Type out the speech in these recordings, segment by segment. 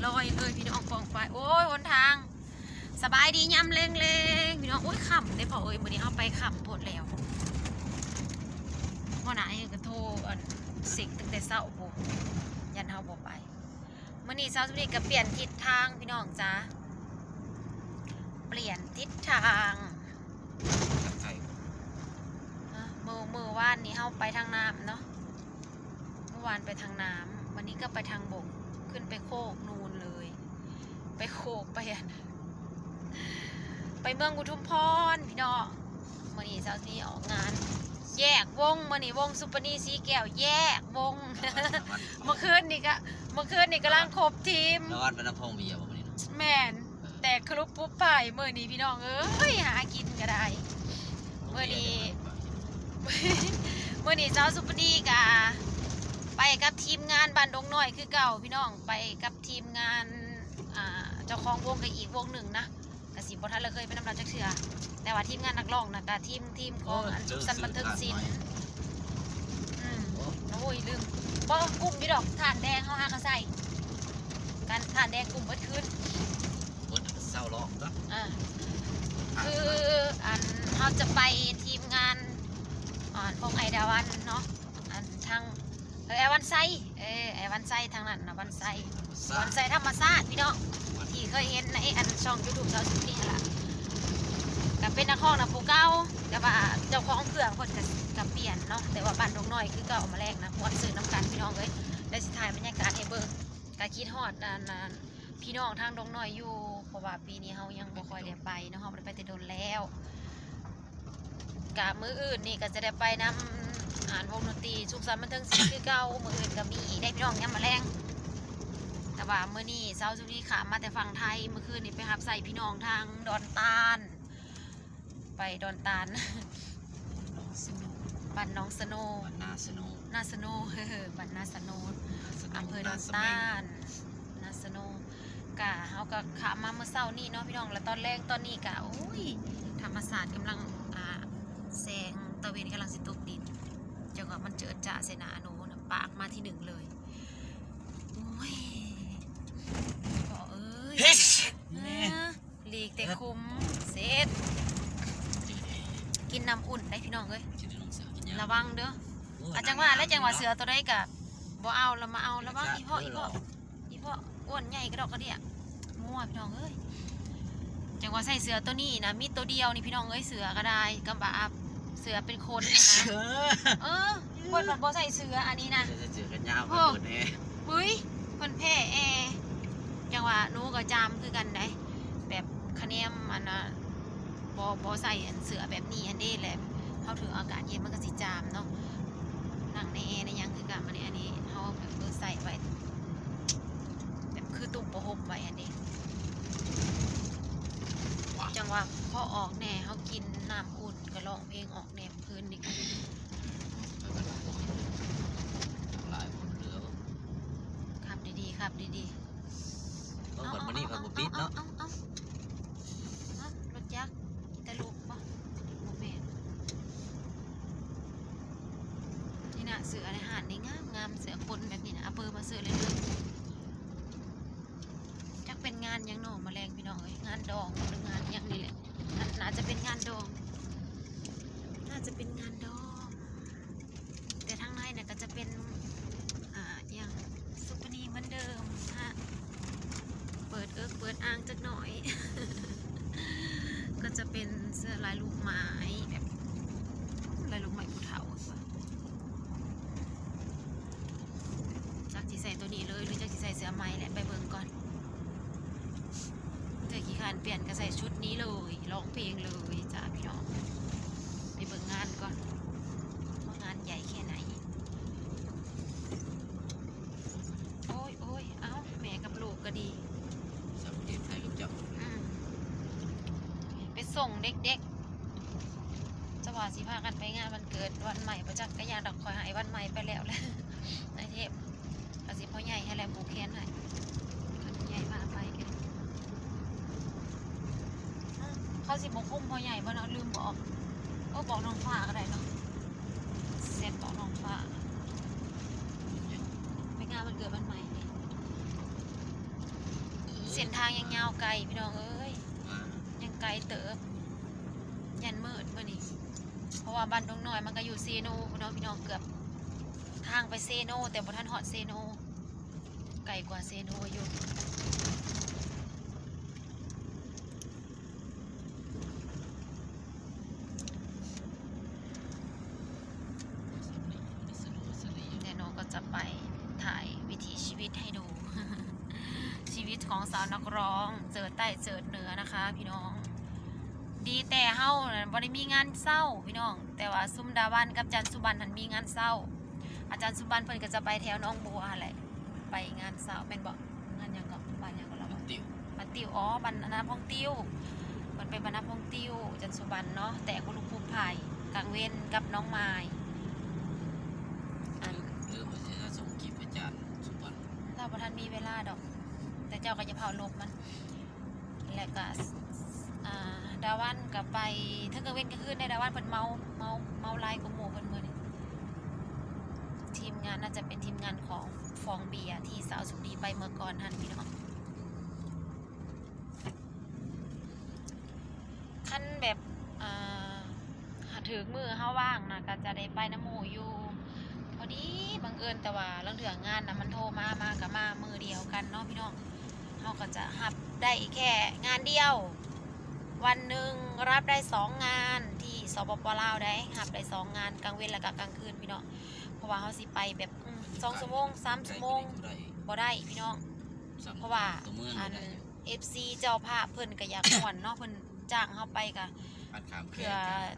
ລອຍເລີຍພີ່ນ້ອງ ປ່ອງໄຟ. ໂອ້ຍ ຫົນທາງ ສະບາຍດີຍາມແລງໆ ພີ່ນ້ອງ. ໂອ້ຍ ຄ່ຳເດ້ພໍ່ເອີຍ ມື້ນີ້ເຮົາໄປຄ່ຳໂພດແລ້ວ. ຫົວໜ້າເອງກໍໂທ ອັນ ເຊັກຕັ້ງແຕ່ເຊົ້າພຸ້ນ ຢ້ານເຮົາບໍ່ໄປ. ມື້ນີ້ສາວສຸນີກໍປ່ຽນທິດທາງພີ່ນ້ອງຈ້າ ປ່ຽນທິດທາງ. ຮະ ມື້ ມື້ວານນີ້ເຮົາໄປທາງນ້ຳເນາະ ມື້ວານໄປທາງນ້ຳ ວັນນີ້ກໍໄປທາງບົກ ຂຶ້ນໄປໂຄກນູນເລີຍ ໄປໂຄກ ໄປອັນ ໄປເມືອງອຸທຸມພອນພີ່ນ້ອງ. ມື້ນີ້ສາວສຸນີອອກງານແຍກວົງ ມື້ນີ້ວົງສຸປະນີສີແກ້ວແຍກວົງ. ເມື່ອຄືນນີ້ກະ ເມື່ອຄືນນີ້ກຳລັງຄົບທີມ ລະວັນໄປນຳພອງເບຍບໍ່ມື້ນີ້ນະ? ແມ່ນ ແຕ່ຄະລຸບປຸບໄພມື້ນີ້ພີ່ນ້ອງເອີຍ ຫາກິນກໍໄດ້. ມື້ນີ້ ມື້ນີ້ສາວສຸປະນີກະໄປກັບທີມງານບ້ານດົງນ້ອຍຄືເກົ່າພີ່ນ້ອງ ໄປກັບທີມງານ ອ່າ ເຈົ້າຂອງວົງກໍອີກວົງໜຶ່ງນະ. ກະຊິບໍ່ທັນລະເຄີຍໄປນຳລາວຈັກເທື່ອ ແຕ່ວ່າທີມງານນັກຮ້ອງນະ ກະທີມ ທີມຂອງ ໂອ້ຍ ອັນ ສຸກສັນບັນເທີງສິນ. ອືມ ໂອ້ຍ ລືມ ບໍ່ ກຸ້ມຢູ່ດອກ ຖ່ານແດງເຮົາຫາກະໃສ່ກັນ ຖ່ານແດງກຸ້ມເບິດຄືນ ເບິດເຊົ້າລອກເນາະ. ອ່າ ຄືອັນ ເຮົາຈະໄປທີມງານ ອ່າ ຂອງໄອດາວັນເນາະ ອັນ ທາງ ເອີ ໄອວັນໄຊ ເອີ ໄອວັນໄຊ ທາງນັ້ນນະ ວັນໄຊ ວັນໄຊທຳມະຊາດ ວັນໄຊທຳມະຊາດພີ່ນ້ອງ ທີ່ເຄີຍເຫັນໃນອັນຊ່ອງຢູທູບສາວສຸນີຫັ້ນລະ ກະເປັນນັກຮ້ອງນຳຜູ້ເກົ່າ ແຕ່ວ່າເຈົ້າຂອງເຄື່ອງເພິ່ນກະ ກະປ່ຽນເນາະ ແຕ່ວ່າບ້ານດົງນ້ອຍຄືເກົ່າ. ມາແລງນະ ມ່ວນຊື່ນນຳກັນພີ່ນ້ອງເອີຍ ແລ້ວຊິຖ່າຍບັນຍາກາດໃຫ້ເບິ່ງ. ກະຄິດຮອດອັນ ອັນ ພີ່ນ້ອງທາງດົງນ້ອຍຢູ່ ເພາະວ່າປີນີ້ເຮົາຍັງບໍ່ຄ່ອຍໄດ້ໄປເນາະ ເຮົາບໍ່ໄດ້ໄປແຕ່ດົນແລ້ວ. ກະມື້ອື່ນນີ້ກະຈະໄດ້ໄປນຳ ອ່າ ວົງດົນຕີສຸກສັນບັນເທີງສິນຄືເກົ່າ ມື້ອື່ນກະມີອີກເດ້ພີ່ນ້ອງ ຍາມມາແລງ. ແຕ່ວ່າມື້ນີ້ສາວສຸນີຂ້າມມາແຕ່ຝັ່ງໄທ ມື້ຄືນນີ້ໄປຮັບໃຊ້ພີ່ນ້ອງທາງດອນຕານ ໄປດອນຕານ ບ້ານໜອງສະໂນ ບ້ານນາສະໂນ ນາສະໂນ ເອີ ບ້ານນາສະໂນ ນາສະໂນ ອຳເພີດອນຕານ ນາສະໂນ. ກະ ເຮົາກະຂ້າມມາມື້ເຊົ້ານີ້ເນາະພີ່ນ້ອງ ແລ້ວຕອນແລງຕອນນີ້ກະ ໂອ້ຍ ທຳມະຊາດກຳລັງ ອ່າ ແສງຕາເວັນກຳລັງຊິຕົກດິນ ຈັ່ງວ່າມັນເຈີດຈ້າໃສ່ໜ້າໂນນະ ປາກມາທີໜຶ່ງເລີຍ. ໂອ້ຍ ພໍ່ເອີຍ ເອີ ຫຼີກແຕ່ຂຸມ ເສັດ ກິນນ້ຳອຸ່ນໄດ໋ພີ່ນ້ອງເອີຍ ລະວັງເດີ. ອາ ຈັ່ງວ່າແລ້ວ ຈັ່ງວ່າເສື້ອໂຕໃດກະບໍ່ເອົາ ລະມາເອົາ ລະວັງ ອີ່ພໍ່ ອີ່ພໍ່ ອີ່ພໍ່ ອ້ວນໃຫຍ່ກະດອກກະເດຍ ງົວພີ່ນ້ອງເອີຍ. ຈັ່ງວ່າໃສ່ເສື້ອໂຕນີ້ນະ ມີໂຕດຽວນີ້ພີ່ນ້ອງເອີຍ ເສື້ອກະດາຍ ກະບາບ ເສື້ອເປັນຂົນຫັ້ນນະ ເອີ ເພິ່ນພັດບໍ່ໃສ່ເສື້ອອັນນີ້ນະ ໃສ່ເສື້ອແຂນຍາວ ໂອ້ ເພິ່ນແອ ເຮີ້ຍ ເພິ່ນແພ້ແອ. ຈັ່ງວ່າໜູກະຈາມຄືກັນໄດ໋ ແບບຄະແນມອັນນະ ບໍ່ ບໍ່ໃສ່ອັນເສື້ອແບບນີ້ຫັ້ນເດ້ ແລະເຮົາຖືອາກາດເຢັນມັນກະຊິຈາມເນາະ. ນັ່ງໃນແອໃນຫຍັງຄືກັນ ບາດນີ້ອັນນີ້ເຮົາແບບ ເອີ ໃສ່ໄວ້ແບບຄືຕຸ້ມຜ້າຫົ່ມໄວ້ຫັ້ນເດ້. ຈັ່ງວ່າພໍອອກແດ່ ເຮົາກິນນ້ຳອຸ່ນກະຮ້ອງເພງອອກແດ່ ຄືນນີ້ກະ ຄັບດີໆ ຄັບດີໆ. ເອີ ບັດມື້ນີ້ເຂົາບໍ່ປິດເນາະ ເອົາໆໆ ເອົາ ເອົາ ເອົາ ເອົາ ລົດຈັກ ອີຕາລຸກບໍ່? ບໍ່ແມ່ນ ນີ້ນະ ເສື້ອໃນຮ້ານນີ້ງາມໆ ເສື້ອຄົນແບບນີ້ນະ ເອົາເບີມາເສື້ອເລີຍເດີ. ຈັກເປັນງານຫຍັງເນາະ ມາແລງພີ່ນ້ອງເອີຍ ງານດອງ ຫຼືງານຫຍັງນີ້ແຫຼະ ໜ້າຈະເປັນງານດອງ ໜ້າຈະເປັນງານດອງ. ແຕ່ທາງໃນນະກະຈະເປັນ ອ່າ ອີ່ຫຍັງ ສຸປະນີເໝືອນເດີມນະ ເປີດເອິກເປີດອ່າງຈັກໜ້ອຍ ກະຈະເປັນເສື້ອລາຍລູກໄມ້ ແບບລາຍລູກໄມ້ຜູ້ເຖົ້າ ຈັກຊິໃສ່ໂຕນີ້ເລີຍ ຫຼືຈັກຊິໃສ່ເສື້ອໃໝ່ແຫຼະ ໄປເບິ່ງກ່ອນ. ເທື່ອຂີ້ຄ້ານປ່ຽນກະໃສ່ຊຸດນີ້ເລີຍ ຮ້ອງເພງເລີຍຈ້າພີ່ນ້ອງ. ໄປເບິ່ງງານກ່ອນ ວ່າງານໃຫຍ່ແຄ່ໃດ. ໂອ້ຍ ໂອ້ຍ ເອົ້າ ແມ່ກັບລູກກະດີ ສາວປະເທດໄທກັບເຈົ້າ ອືມ ໄປສົ່ງເດັກໆ ຈະວ່າຊິພາກັນໄປງານວັນເກີດວັນໃໝ່ບໍ່ຈັກ ກະຢ່າດອກ ຂ້ອຍໃຫ້ວັນໃໝ່ໄປແລ້ວແຫຼະ ໃນເທບ ກະຊິພໍ່ໃຫຍ່ຫັ້ນແຫຼະຜູກແຂນໃຫ້ ໃຫ້ພໍ່ໃຫຍ່ພາໄປ. ເຂົາຊິບໍ່ຄຸມພໍ່ໃຫຍ່ບໍ່ເນາະ ລືມບອກ. ເອີ ບອກນ້ອງຟ້າກະໄດ້ເນາະ ແຊັດບອກນ້ອງຟ້າ ໄປງານວັນເກີດວັນໃໝ່ນີ້. ທາງຍັງຍາວໄກພີ່ນ້ອງເອີຍ ຍັງໄກເຕີບ ຢ້ານມືດມື້ນີ້ ເພາະວ່າບ້ານດົງນ້ອຍມັນກໍຢູ່ເຊໂນພຸ້ນເນາະພີ່ນ້ອງ ເກືອບທາງໄປເຊໂນ ແຕ່ບໍ່ທັນຮອດເຊໂນ ໄກກວ່າເຊໂນຢູ່. ແລ້ວນ້ອງກໍຈະໄປຖ່າຍວິຖີຊີວິດໃຫ້ດູ ຊີວິດຂອງສາວນັກຮ້ອງເຈີດໃຕ້ເຈີດເໜືອນະຄະພີ່ນ້ອງ. ດີແຕ່ເຮົານັ້ນບໍ່ໄດ້ມີງານເຊົ້າພີ່ນ້ອງ ແຕ່ວ່າຊຸມດາວັນກັບຈັນສຸບັນຫັ້ນມີງານເຊົ້າ. ອາຈານສຸບັນເພິ່ນກໍຈະໄປແຖວໜອງບົວຫັ້ນແຫຼະ ໄປງານເຊົ້າແມ່ນບໍ່? ງານຫຍັງເກາະ? ບ້ານຫຍັງເກາະລະ? ບ້ານຕິວ ບ້ານຕິວ ອໍ ບ້ານອັນນາພອງຕິວ ເພິ່ນໄປບ້ານນາພອງຕິວ ຈັນສຸບັນເນາະ ແຕ່ອຸລຸມພູມໄຜ່ ກາງເວັນກັບນ້ອງມາຍ. ອັນ ເອີ ເອີ ຂ້ອຍຊິຫາສົ່ງຄລິບອາຈານສຸບັນ ລາວບໍ່ທັນມີເວລາດອກ ແຕ່ເຈົ້າກໍຢ່າເຝົ້າລົບມັນ. ແລ້ວກະ ອ່າ ດາວັນກະໄປເຖິງກາງເວັນກາງຄືນໄດ້ ດາວັນເພິ່ນເມົາ ເມົາ ເມົາຫຼາຍກວ່າໝູ່ເພິ່ນມື້ນີ້. ທີມງານໜ້າຈະເປັນທີມງານຂອງຟອງເບຍທີ່ສາວສຸກດີໄປເມື່ອກ່ອນຫັ້ນພີ່ນ້ອງ. ຄັນແບບ ອ່າ ຖ້າຖືກມື້ເຮົາວ່າງນະ ກໍຈະໄດ້ໄປນຳໝູ່ຢູ່. ພໍດີບັງເອີນແຕ່ວ່າລາງເທື່ອງານນະ ມັນໂທມາ ມາກໍມາມື້ດຽວກັນເນາະພີ່ນ້ອງ. ເຮົາກໍຈະຮັບໄດ້ແຄ່ງານດຽວ ວັນໜຶ່ງຮັບໄດ້ສອງງານ ທີ່ ສປປ ລາວໄດ໋ ຮັບໄດ້ສອງງານ ກາງເວັນແລ້ວກໍກາງຄືນພີ່ນ້ອງ. ເພາະວ່າເຮົາຊິໄປແບບ ອືມ ສອງຊົ່ວໂມງ ສາມຊົ່ວໂມງ ບໍ່ໄດ້ພີ່ນ້ອງ ເພາະວ່າ ອັນ ເອັຟຊີ ເຈົ້າພາບເພິ່ນກໍຢາກມ່ວນເນາະ ເພິ່ນຈ້າງເຮົາໄປກໍ ເພື່ອ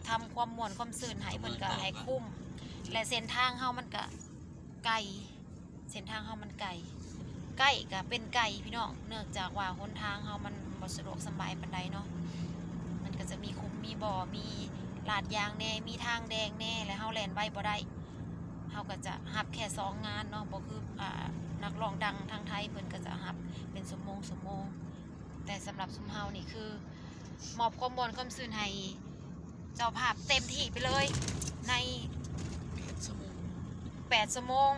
ທຳຄວາມມ່ວນຄວາມຊື່ນໃຫ້ເພິ່ນກໍໃຫ້ຄຸ້ມ ແລະ ເສັ້ນທາງເຮົາມັນກໍໄກ ເສັ້ນທາງເຮົາມັນໄກ ໃກ້ກໍເປັນໄກພີ່ນ້ອງ ເນື່ອງຈາກວ່າຫົນທາງເຮົາມັນບໍ່ສະດວກສະບາຍປານໃດເນາະ ມັນກໍຈະມີຂຸມມີບໍ່ ມີລາດຢາງແດ່ ມີທາງແດງແດ່ ແລະ ເຮົາແລ່ນໄວບໍ່ໄດ້. ເຮົາກໍຈະຮັບແຄ່ສອງງານເນາະ ບໍ່ຄື ອ່າ ນັກຮ້ອງດັງທາງໄທ ເພິ່ນກໍຈະຮັບເປັນຊົ່ວໂມງໆ ແຕ່ສຳລັບຊຸມເຮົານີ້ຄື ມອບຄວາມມ່ວນຄວາມຊື່ນໃຫ້ເຈົ້າພາບເຕັມທີ່ໄປເລີຍ ໃນແປດຊົ່ວໂມງ ແປດຊົ່ວໂມງ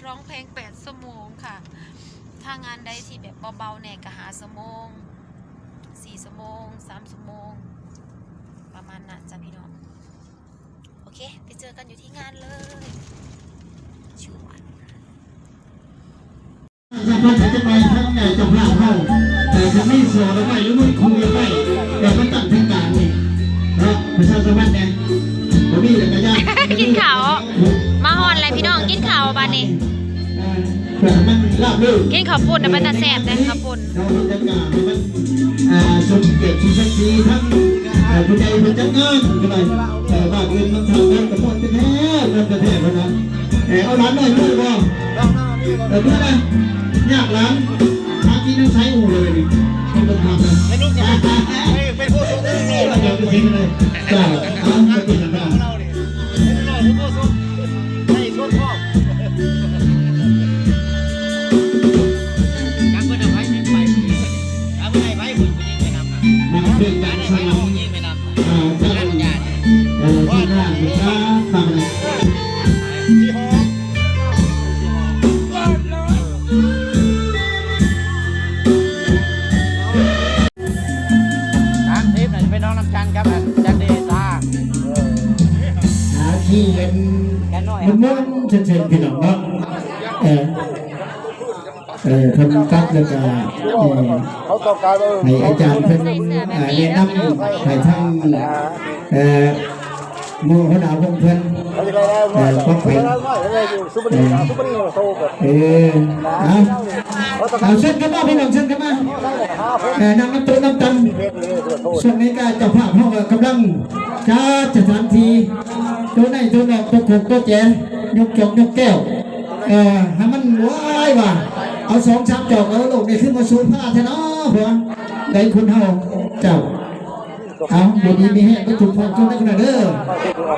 ຮ້ອງເພງແປດຊົ່ວໂມງຄ່ະ. ຖ້າງານໃດທີ່ແບບເບົາໆແດ່ກໍຫ້າຊົ່ວໂມງ ສີ່ຊົ່ວໂມງ ສາມຊົ່ວໂມງ ປະມານນັ້ນຈ້ະພີ່ນ້ອງ. ໂອເຄ ໄປເຈີກັນຢູ່ທີ່ງານເລີຍ. ສະພັດຈັກໜ່ອຍ ທາງເຈົ້າພາບເຮົາ ເອີ ຈະມີສໍດອກໄມ້ ຫຼື ມືຄູດອກໄມ້ ແຕ່ມາຕັ້ງທາງກາງນີ້ເນາະ ປະຊາສຳພັນແດ່ ບໍ່ມີແລ້ວກໍຢ້ານ. ກິນເຂົ້າ ມາຮອດແລ້ວພີ່ນ້ອງ ກິນເຂົ້າບາດນີ້. ເອີ ເພື່ອໃຫ້ມັນລາບລື່ນ ກິນເຂົ້າປຸ້ນນະ ເປັນຕາແຊບເດ້ ເຂົ້າປຸ້ນ. ເຮົາເຮັດຈັດການໃຫ້ມັນ ອ່າ ສົມເກີດສົມສັກສີ ທັງ ເອີ ຜູ້ໃຫຍ່ເພິ່ນຈັດງານກໍໄດ້ ເອີ ບ້ານອື່ນມັນທາງນັ້ນກໍມ່ວນແທ້ໆ ມ່ວນແທ້ໆ ເພິ່ນວ່າ. ເອີ ເອົາຫຼານນ້ອຍເມືອບໍ່? ເອີ ເມືອນະ ຍາກຫຼານ ຫາກິນນຳໃສອູ້ເລີຍນີ້ ເບິ່ງພາບນະ ເປັນຜູ້ສູງ ເປັນຜູ້ສູງ ເຈົ້າ ເອົາໄປກິນນຳ ໃຫ້ຊວນພ້ອມ ຈັກເພິ່ນເອົາໃຜໄປ ຈັກເພິ່ນໃຫ້ໄປ ຜູ້ຍິງໄປນຳນະ ມັນເປັນການສະໜອງ ເອີ ຈາກ ເອີ ທີ່ໜ້າສົງສານຕາມນັ້ນ. ສາມສິບນະ ໄປນ້ອງນ້ຳຈັນກັບອັນຈັນເດຊາ ເອີ ຫາທີ່ອັນ ແກ່ນ້ອຍ ມ່ວນໆ ເຊີນໆ ພີ່ນ້ອງເນາະ ເອີ ເອີ ເພິ່ນຕັດແລ້ວກະ ເອີ ໃຫ້ອາຈານເພິ່ນ ເອີ ແນະນຳໃຫ້ທາງ ເອີ ໝູ່ຫົວໜ້າວົງເພິ່ນ ເອີ ປັບໄປ ເອີ ເອີ ເອົາ ເອົາ ເຊີນເຂົ້າມາພີ່ນ້ອງ ເຊີນເຂົ້າມາ ເອີ ນັ່ງນຳໂຕະນຳຕັນ. ຊ່ວງນີ້ກະເຈົ້າພາບເຮົາກະກຳລັງຈັດສະຖານທີ່ ໂຕະໃນໂຕະນອກ ໂຕະໂຄກໂຕະແຈ ຍົກຈອກຍົກແກ້ວ ເອີ ໃຫ້ມັນ ວ້າຍ ວ່າ ເອົາສອງສາມຈອກ ເອົາໂລກນີ້ຄືມາໂສພາແທ້ເນາະ ເພາະວ່າໄດ້ຄົນເຮົາ ເຈົ້າ. ເອົາ ຢູ່ດີມີແຮງເບິດທຸກຄົນ ເຊີນເດີ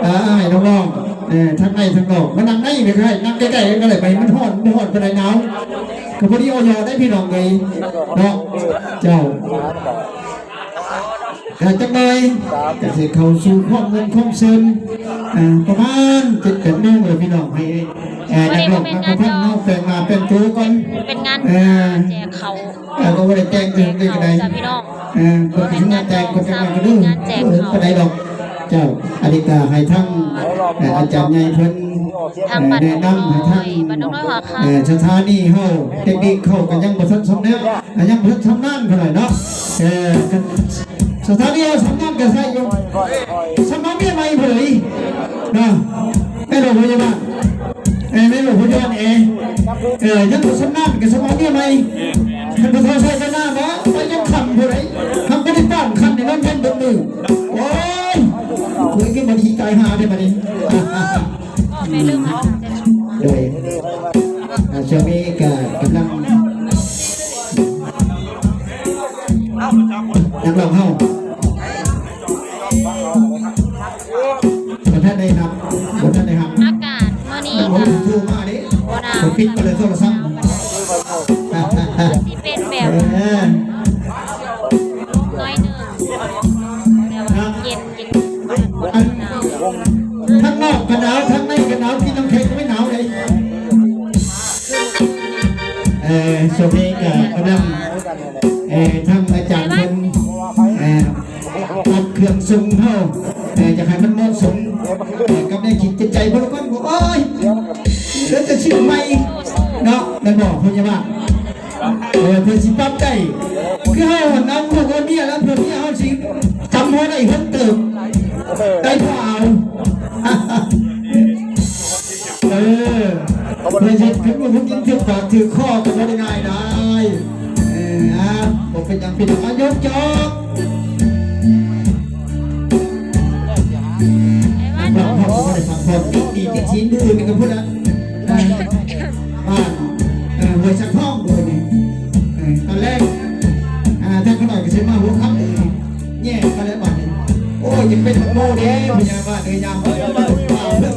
ເອີ ອ້າຍນ້ອງໆ ເອີ ທັງໃນທັງນອກ ມານັ່ງໃນນີ້ກໍໄດ້ ນັ່ງໃກ້ໆກັນກໍໄດ້ ໄປ ມັນຮ້ອນ ບໍ່ຮ້ອນປານໃດ ໜາວ ກໍພໍດີອໍຍໍໄດ້ພີ່ນ້ອງເອີຍເນາະ ເຈົ້າ. ກະຈັກໜ່ອຍ ກະຊິເຂົ້າສູ່ຄວາມມ່ວນຄວາມຊື່ນ ອ່າ ປະມານເຈັດແປດໂມງແລ້ວພີ່ນ້ອງ ໃຫ້ ເອີ ນັກຮ້ອງນັກປະພັນເຮົາແປງໜ້າແປງຕົວກ່ອນ ເປັນງານ ເອີ ແຈກເຂົ້າ ເອີ ກໍບໍ່ໄດ້ແຕ່ງເຖິງເດ້ກະໄດ ແຈກເຂົ້າຈ້າພີ່ນ້ອງ ເອີ ເພິ່ນຊິມາແຕ່ງເພິ່ນຈັກໜ້ອຍກໍເດີ ເອີ ບໍ່ປານໃດດອກ ເຈົ້າ ອັນນີ້ກໍໃຫ້ທາງ ເອີ ອາຈານໃຫຍ່ເພິ່ນ ທາງ ເອີ ແນະນຳໃຫ້ທາງ ເອີ ສະຖານີເຮົາ ເຕັກນິກເຮົາກໍຍັງບໍ່ທັນຊຳນານ ກໍຍັງບໍ່ທັນຊຳນານເທົ່າໃດເນາະ ເອີ ສະຖານີເຮົາຊຳນານກໍໃຊ້ຢູ່ ສະໝັກເມຍໃໝ່ເພິ່ນເນາະ ແມ່ນບໍ່ພະຍາບານ ເອີ ແມ່ນບໍ່ພະຍາບານ ເອີ ເອີ ຍັງບໍ່ຊຳນານກໍສະໝັກເມຍໃໝ່ ຄັນຜູ້ເຖົ້າໃຊ້ໄປນາບໍ່ ໄປຈົນຄ່ຳພຸ້ນໃດ ຄັນບໍ່ໄດ້ປ້ອນຄັນນີ້ນອນເວັນເບິດມື້ ໂອ້ຍ ໂອ້ຍ ຄືບໍ່ດີຕາຍຫ່າເດ້ບາດນີ້ ໂດຍ ອ່າ ຊ່ວງນີ້ກໍກຳລັງ ນັກຮ້ອງເຮົາ ບໍ່ທັນໄດ້ຮັບ ບໍ່ທັນໄດ້ຮັບ ອາກາດມື້ນີ້ ໂອ້ ກໍໂທມາເດ້ ບໍ່ໜາວ ຂ້ອຍປິດໄປເລີຍໂທລະສັບ ຄືຊິເປັນແບບ ເອີ ໜ້ອຍໜຶ່ງ ແຕ່ວ່າເຢັນ ເຢັນ ອັນ ທາງນອກກໍໜາວ ທາງໃນກໍໜາວ ກິນນ້ຳແຂງກໍບໍ່ໜາວເດ້ ເອີ ຊ່ວງນີ້ກໍກຳລັງ ເອີ ທາງອາຈານເພິ່ນ ເອີ ປັບເຄື່ອງຊົງເຮົາ ເອີ ຢາກໃຫ້ມັນເໝາະສົມ ເອີ ກັບແນວຄິດຈິດໃຈຂອງຄົນ ໂອ້ຍ ເອີ ຈະຊື້ໃໝ່ເນາະ ແມ່ນບໍ່ ພະຍາບານ ເອີ ເພື່ອຊິປັບໄດ້ ຄືເຮົາເອົາລູກເອົາເມຍແລ້ວ ເພື່ອເມຍເຮົາຊິຈຳເຮົາໄດ້ເພີ່ມເຕີມ ໄດ້ພໍເອົາ ເອີ ເພື່ອຊິເປັນຜູ້ກິນຖືກປາກຖືກຄໍກໍບໍ່ໄດ້ງ່າຍດາຍ ເອີ ອ່າ ບໍ່ເປັນຫຍັງ ເປັນອາຍຸຈອກ ເຮົາກໍບໍ່ໄດ້ພັກຜ່ອນ ຕິດໜີ້ຕິດສິນ ມື້ອື່ນນີ້ກໍພຸ້ນລະ ບ້ານ ເອີ ຫ້ວຍສັກທອງໂດຍນີ້ ເອີ ຕອນແລງ ອ່າ ທາງຂ້ານ້ອຍກໍຊິມາຫົວຄ່ຳເອງ ແຍ່ກັນແລ້ວບາດນີ້ ໂອ້ຍ ຍັງເປັນບັກໂມເດ້ ພະຍາບານເອີຍ ຍາມເພິ່ນນັ້ນ ພາເພິ່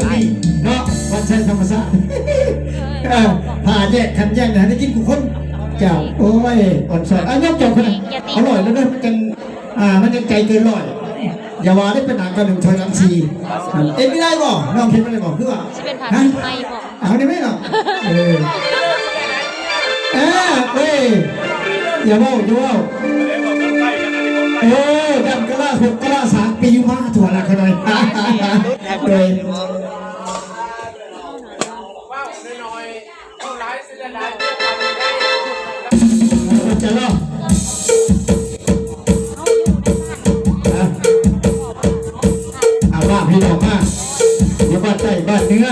ນນີ້ເນາະ ວັດໄຊທຳມະຊາດ ເອີ ພາແຍກກັນແຍ່ງ ໃຫ້ໄດ້ກິນຄູ່ຄົນ ເຈົ້າ ໂອ້ຍ ອ່ອນຊອນ ອາ ຍົກເຈົ້າຄົນນັ້ນ ເອົາຮ້ອຍແລ້ວເດີ ມັນຈັ່ງ ອ່າ ມັນຍັງໄກເກີນຮ້ອຍ ຢ່າວ່າໄດ້ ເປັນຫຍັງກໍໜຶ່ງຖອຍຫຼັງສີ່ ເຮັດບໍ່ໄດ້ບໍ່ ນ້ອງເຮັດບໍ່ໄດ້ບໍ່ ຄືວ່າ ຊິເປັນພາ ຮະ ໃໝ່ບໍ່ ເອົາໄດ້ໄໝເນາະ ເອີ ເອີ ເອີ ຢ່າເວົ້າ ຢ່າເວົ້າ ເອີ ຢ້ານກະລາຫົກກະລາສາມປີມາທົ່ວລະຂະໜ້ອຍ ໂດຍ ເອົາໃຈລາວ ອ່ະ ອ່ະ ບ້ານພີ່ນ້ອງມາ ຢູ່ບ້ານໃຕ້ບ້ານເໜືອ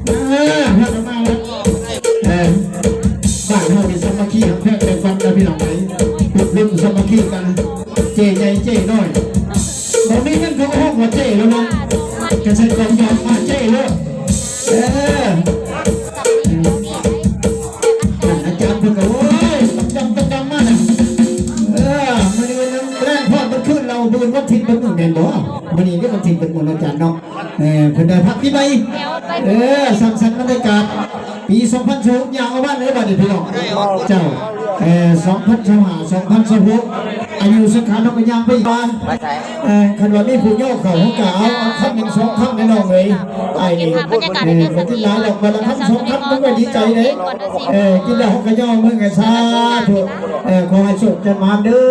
ອ່າ ພາກັນມາແລ້ວ ເອີ ບ້ານເຮົານີ້ສາມັກຄີຮັກແພງແບ່ງປັນນະພີ່ນ້ອງເອີຍ ອົບຮົມສາມັກຄີກັນ ເຈ້ໃຫຍ່ເຈ້ນ້ອຍ ບໍ່ມີເງິນເຂົາກໍຮ້ອງວ່າເຈ້ແລ້ວເນາະ ກະໃສ່ກອງຢອກມາເຈ້ໂລດ ເອີ ອາຈານເພິ່ນກໍ ໂອ້ຍ ຕຳໆໆ ມານະ ເອີ ມື້ນີ້ວັນແລງພອດເບິດຄືນ ເຮົາມື້ວັນທິດເບິດມື້ແມ່ນບໍ່? ມື້ນີ້ເດ້ວັນທິດເບິດມື້ເນາະ ອາຈານເນາະ ເອີ ເພິ່ນໄດ້ພັກປີໃໝ່ ເອີ ສ້າງສັນບັນຍາກາດ ປີສອງພັນຊາວຫົກ ຍ່າງອອກມາເລີຍບາດນີ້ພີ່ນ້ອງ ເຈົ້າ ເອີ ສອງພັນຊາວຫ້າ ສອງພັນຊາວຫົກ ອາຍຸສັງຂານເຮົາກໍຍ່າງໄປອີກວ່າ ເອີ ຄັນວ່າມີຜູ້ຍໍເຂົ້າ ເຮົາກໍເອົາ ເອົາຄຳໜຶ່ງສອງຄຳແນ່ນ້ອງເອີຍ ອ້າຍນີ້ ເອີ ບໍ່ກິນຫຼາຍດອກ ວັນລະຄຳສອງຄຳ ເພິ່ນກໍດີໃຈເດ້ ເອີ ກິນແລ້ວເຮົາກໍຍໍມືກັນ ສາທຸ ເອີ ຂໍໃຫ້ໂຊກໃຫ້ໝານເດີ.